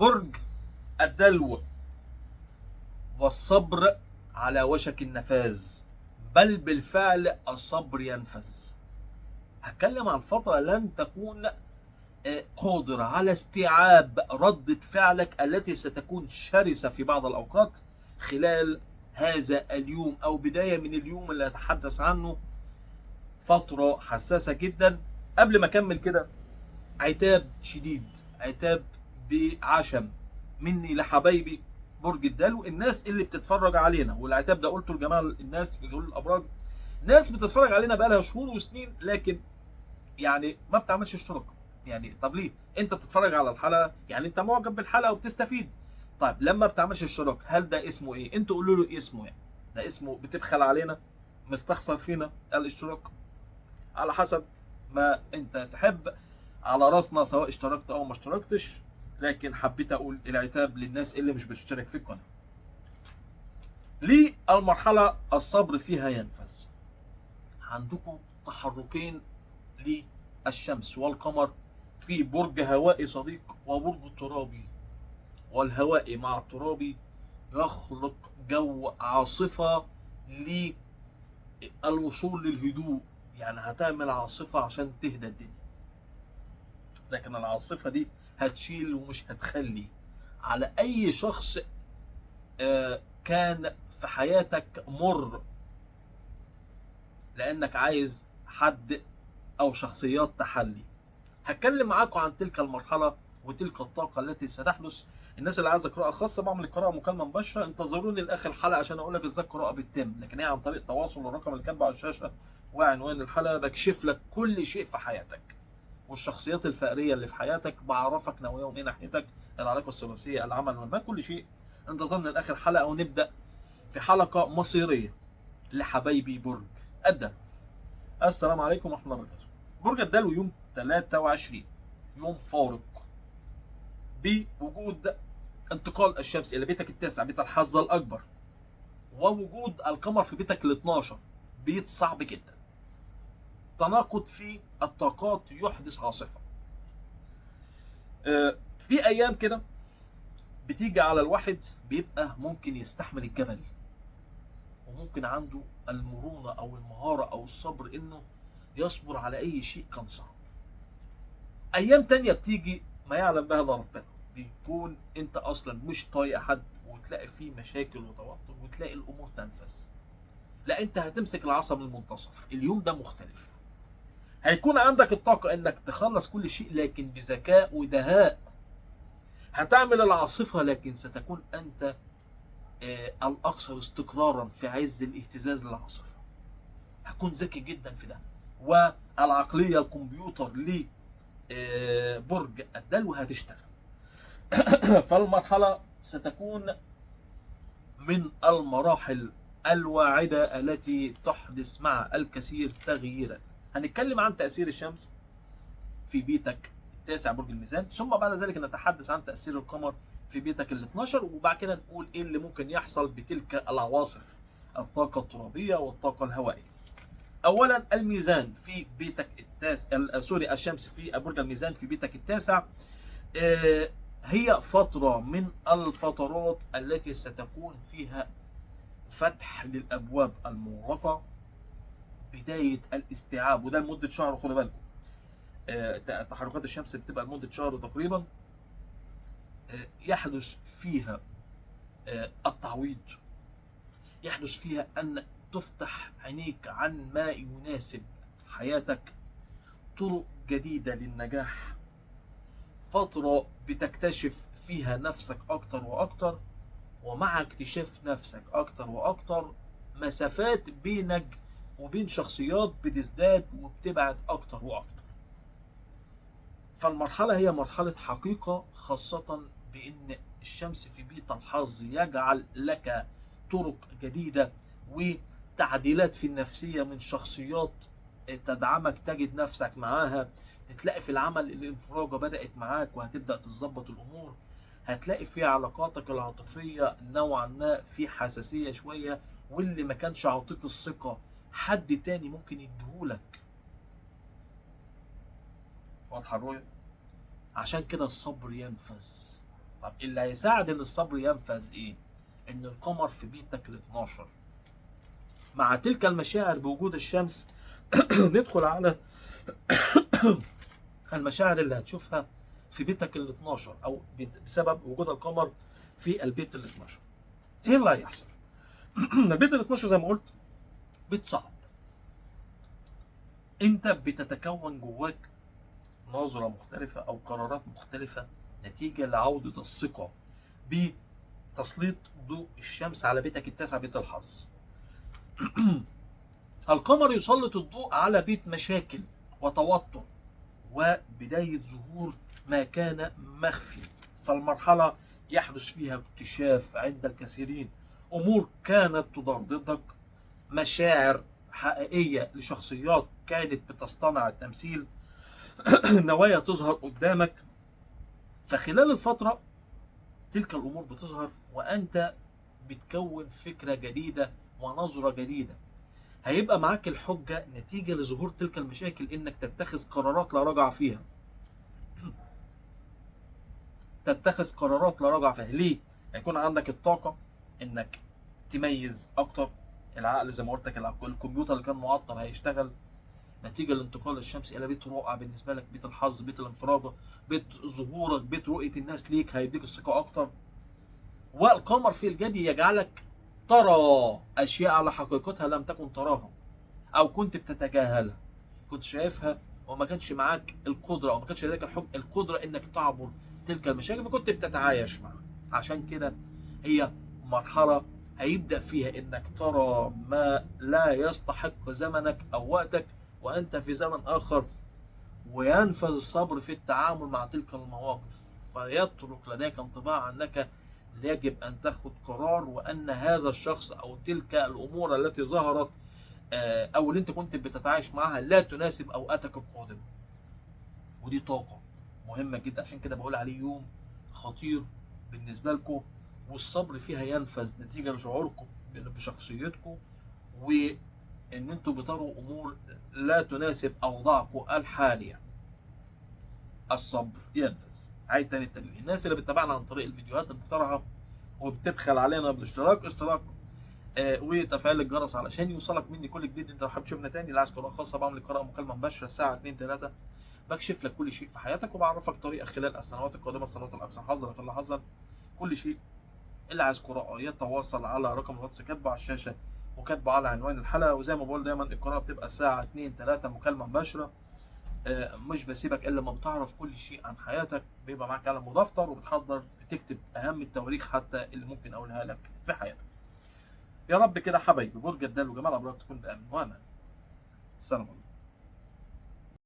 برج الدلو والصبر على وشك النفاذ، بل بالفعل الصبر ينفذ. هتكلم عن فترة لن تكون قادر على استيعاب ردة فعلك التي ستكون شرسة في بعض الأوقات خلال هذا اليوم أو بداية من اليوم اللي هتحدث عنه. فترة حساسة جدا. قبل ما أكمل كده، عتاب شديد، عتاب بعشم مني لحبايبي برج الدلو، الناس اللي بتتفرج علينا، والعتاب ده قلته لجماعة الناس في كل الأبراج، ناس بتتفرج علينا بقالها شهور وسنين لكن يعني ما بتعملش اشتراك. يعني طب ليه؟ انت بتتفرج على الحلقة، يعني انت معجب بالحلقة وبتستفيد. طيب لما بتعملش اشتراك هل ده اسمه ايه؟ انتوا قولوا له اسمه، يعني ده اسمه بتبخل علينا، مستخسر فينا الاشتراك. على حسب ما انت تحب، على راسنا سواء اشتركت او ما اشتركتش، لكن حبيت اقول العتاب للناس اللي مش بتشترك في القناة. ليه المرحلة الصبر فيها ينفذ؟ عندكم تحركين للشمس والقمر في برج هوائي صديق وبرج ترابي، والهوائي مع الترابي يخلق جو عاصفة للوصول للهدوء. يعني هتعمل عاصفة عشان تهدى الدنيا، لكن العاصفة دي هتشيل ومش هتخلي على أي شخص كان في حياتك مر، لأنك عايز حد أو شخصيات تحلي. هتكلم معاكم عن تلك المرحلة وتلك الطاقة التي ستحدث. الناس اللي عايزة قراءة خاصة بعمل القراءة مكالمة مباشرة، انتظروني لآخر حلقة عشان أقول لك إزاي القراءة بتتم، لكن هي عن طريق تواصل الرقم اللي كاتبه على الشاشة وعنوان الحلقة. بكشف لك كل شيء في حياتك والشخصيات الفقرية اللي في حياتك، بعرفك نواياهم ايه ناحيتك، العلاقة الثلاثية، العمل والمال، كل شيء. انتظرنا لآخر حلقة ونبدأ في حلقة مصيرية لحبايبي برج الدلو. السلام عليكم ورحمة الله وبركاته. برج الدلو يوم 23 يوم فارق بوجود انتقال الشمس إلى بيتك التاسع، بيت الحظ الأكبر، ووجود القمر في بيتك ال12، بيت صعب جدا. تناقض في الطاقات يحدث عاصفة. في أيام كده بتيجي على الواحد بيبقى ممكن يستحمل الجبل، وممكن عنده المرونة أو المهارة أو الصبر إنه يصبر على أي شيء كان صعب. أيام تانية بتيجي ما يعلم بها إلا ربنا، بيكون أنت أصلا مش طايق حد، وتلاقي فيه مشاكل وتوتر، وتلاقي الأمور تنفذ. لا، أنت هتمسك العصا من المنتصف. اليوم ده مختلف، هيكون عندك الطاقة إنك تخلص كل شيء لكن بذكاء ودهاء. هتعمل العاصفة لكن ستكون أنت الأكثر استقرارا في عز الاهتزاز للعاصفة. هتكون ذكي جدا في ده، والعقلية الكمبيوتر ل برج الدلو هتشتغل. فالمرحلة ستكون من المراحل الواعدة التي تحدث مع الكثير تغييرات. هنتكلم عن تأثير الشمس في بيتك التاسع برج الميزان، ثم بعد ذلك نتحدث عن تأثير القمر في بيتك ال12، وبعد كده نقول ايه اللي ممكن يحصل بتلك العواصف، الطاقة الترابية والطاقة الهوائية. اولا الميزان في بيتك التاسع، sorry، الشمس في برج الميزان في بيتك التاسع، هي فترة من الفترات التي ستكون فيها فتح للأبواب المغلقة، بداية الاستيعاب، وده لمدة شهر. خدوا بالكم، تحركات الشمس بتبقى لمدة شهر تقريبا، يحدث فيها التعويض، يحدث فيها أن تفتح عينيك عن ما يناسب حياتك، طرق جديدة للنجاح، فترة بتكتشف فيها نفسك أكتر وأكتر، ومع اكتشاف نفسك أكتر وأكتر مسافات بينك وبين شخصيات بتزداد وبتبعد أكتر وأكتر. فالمرحلة هي مرحلة حقيقة، خاصة بأن الشمس في بيت الحظ يجعل لك طرق جديدة وتعديلات في النفسية من شخصيات تدعمك، تجد نفسك معاها، تتلاقي في العمل الانفراجة بدأت معاك وهتبدأ تتظبط الأمور، هتلاقي في علاقاتك العاطفية نوعا ما في حساسية شوية، واللي ما كانش عاطيك الثقة حد تاني ممكن يديهولك. واضحة الرؤية؟ عشان كده الصبر ينفذ. طب اللي هيساعد ان الصبر ينفذ ايه؟ ان القمر في بيتك ال 12 مع تلك المشاعر بوجود الشمس. ندخل على المشاعر اللي هتشوفها في بيتك ال 12 او بسبب وجود القمر في البيت ال 12. ايه اللي هيحصل؟ البيت ال 12 زي ما قلت بيت صعب. انت بتتكون جواك نظرة مختلفة او قرارات مختلفة نتيجة لعودة الثقة بتسليط ضوء الشمس على بيتك التاسع، بيت الحظ. القمر يسلط الضوء على بيت مشاكل وتوتر وبداية ظهور ما كان مخفي، فالمرحلة يحدث فيها اكتشاف عند الكثيرين، أمور كانت تدار ضدك، مشاعر حقيقية لشخصيات كانت بتصطنع التمثيل، نوايا تظهر قدامك. فخلال الفترة تلك الأمور بتظهر وأنت بتكون فكرة جديدة ونظرة جديدة. هيبقى معاك الحجة نتيجة لظهور تلك المشاكل إنك تتخذ قرارات لا رجعة فيها. تتخذ قرارات لا رجعة فيها. ليه؟ هيكون عندك الطاقة إنك تميز أكتر، العقل زي ما قلت لك، الكمبيوتر اللي كان معطل هيشتغل نتيجة لانتقال الشمس إلى بيت رائع بالنسبة لك، بيت الحظ، بيت الانفراجة، بيت ظهورك، بيت رؤية الناس ليك، هيديك الثقة أكتر. والقمر في الجدي يجعلك ترى أشياء على حقيقتها لم تكن تراها أو كنت بتتجاهلها، كنت شايفها وما كانش معاك القدرة أو ما كانش لديك القدرة إنك تعبر تلك المشاكل، فكنت بتتعايش معها. عشان كده هي مرحلة هيبدأ فيها إنك ترى ما لا يستحق زمنك أو وقتك وأنت في زمن آخر، وينفذ الصبر في التعامل مع تلك المواقف، فيترك لديك انطباع أنك يجب أن تأخذ قرار، وأن هذا الشخص أو تلك الأمور التي ظهرت أو اللي أنت كنت بتتعايش معها لا تناسب أوقاتك القادمة. ودي طاقة مهمة جدا، عشان كده بقول عليه يوم خطير بالنسبة لكم، والصبر فيها ينفذ نتيجة لشعوركم بشخصيتكم، وإن أنتوا بتروا أمور لا تناسب أوضاعكم الحالية. الصبر ينفذ. عيد تاني التنويه، الناس اللي بتتابعنا عن طريق الفيديوهات المقترحة وبتبخل علينا بالاشتراك، اشتراك وتفعيل الجرس علشان يوصلك مني كل جديد. انت لو حابب تشوفنا تاني، اللي عايز قراءة خاصة بعمل قراءة مكالمة مباشرة الساعة 2 3، بكشف لك كل شيء في حياتك وبعرفك طريقة خلال السنوات القادمة، السنوات الأكثر حظا أقل حظا، كل شيء. اللي عايز قراءة يتواصل على رقم الواتس كاتبه على الشاشة وكاتبه على عنوان الحلقة. وزي ما بقول دايما القراءة بتبقى الساعة 2 3 مكالمة مباشرة، مش بسيبك الا لما بتعرف كل شيء عن حياتك. بيبقى معاك قلم ودفتر وبتحضر بتكتب اهم التواريخ حتى اللي ممكن اقولها لك في حياتك. يا رب كده حبايبي برج الدلو وجمال ابراج تكون بامن وامان. السلام عليكم.